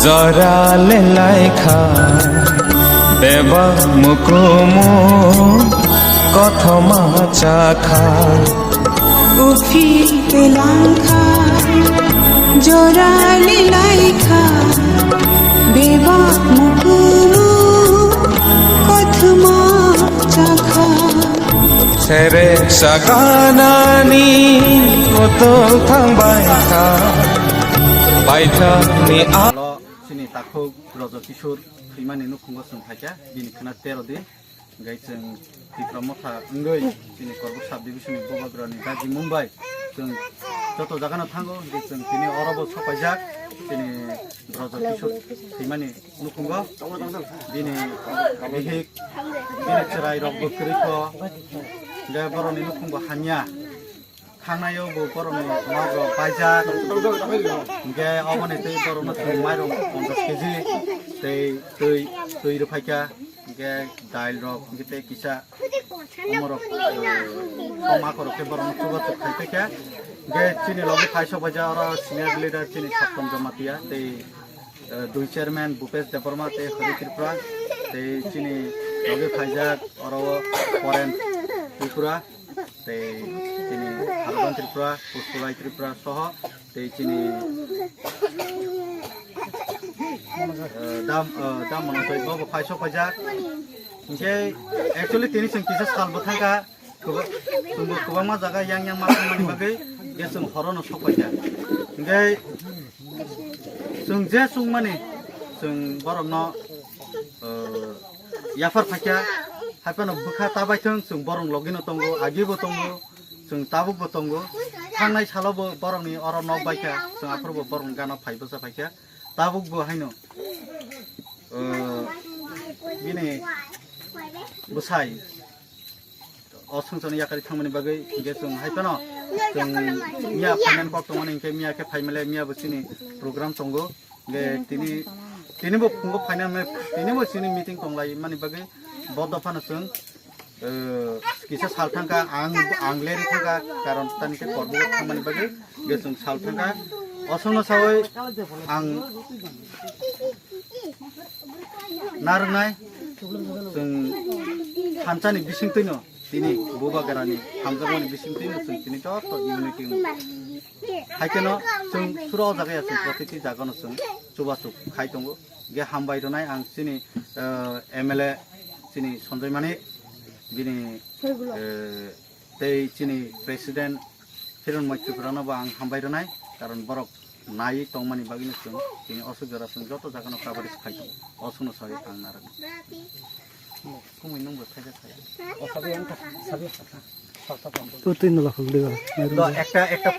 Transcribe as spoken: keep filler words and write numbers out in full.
Jora le laikha, bebak mukumu kothoma chakha. Uphi te langkha, jora le laikha, bebak mukumu kothoma chakha. Sere saganani kotol thang baikha, baithani a- Lo chini takhuk Brojo Kishore thwimani nukhungo chwng phaikha, bini khwna tero din. Hingke chwng Tipra Motha wngwi chini Korbuk sub division ni Bubagrani dagi Mumbai chwng joto jagano thango, hingke chwng tini oro bo sopaijak chini Brojo Kishore thwimani nukhungo. Bini bihik, bini chwrai rok bo kwrwi kho, hingke borokni nukhung bo hamya. Thangnaio bo borokni nok rok baijak. Hingke oboni tei borokno chwng mairung ponchash keji tei twi, twi rwphaikha. Hingke dail rok, hingke tei kisa omorok, eh, toma korok khe borokno chubachu khai paikha. Hingke chini logi phai sok baija oro senior leader chini Saptam Jamatia tei, eh, dui chairman Bhupesh Debbarma tei Hari Tripura tei chini logi phaijak oro Poren Tripura. Tei chini Harban Tripura, Puspulai Tripura soho tei chini, eh, dam, eh, dam mono tei bobo phai sok paijak. Hingke actually tini chwng kisa sal bwthangkha, kwba-, chwngbo kwbangma jaga yang yang ma thangmani bagwi hingke chwng horono sok paikha. Hingke chwng je chwngmani chwng borokno, eh, yaphar phaikha, haiphano bwkha ta baithwng, chwng borok logino tongo, agibo tongo, chwng tabukbo tongo. Thangnai salobo borokni oro nok baikha, chwng aphuru bo borokni gana phai bwsa phaikha. Tabukbo haino, eh, bini bwsai o songchakni yakari thangmani bagwi hingke chwng hai phano chwng miya phainani kok tongmani hingke miya khe phaimale miya bo chini program tongo. Hingke tini, tini bo phungo phainani, tini bo chini meeting tonglai mani bagwi bo dophano chwng, eh, kisa sal thangkha, ang, ang leri thangkha, karon tani khe korbugo thangmani bagwi hingke chwng sal thangkha. Osongno sawi ang narwngnai, chwng thansa ni bisingtwi no tini Bubagra ni hamjakmani bisingtwi no chwng tini joto unity wng. Hai kheno chwng suro o jaga ya chwng protiti jaga no chwng chubachu khai tongo. Ge hambai rwnai ang chini, eh, M L A chini Sanjay Manik bini, eh, tei chini president Hiron Moi Tripura no bo ang hambai rwnai, karon borok nai tongmani bagwi no chwng tini osuk jora chwng joto jaga no coverage khai tongo, osuk no sawi ang narwk. Kumui nung bo thaisa thai. O sabi ang thak, sabi ang thak. Sak, sak, sak. To twi no lakhok de ba. Do ekta, ekta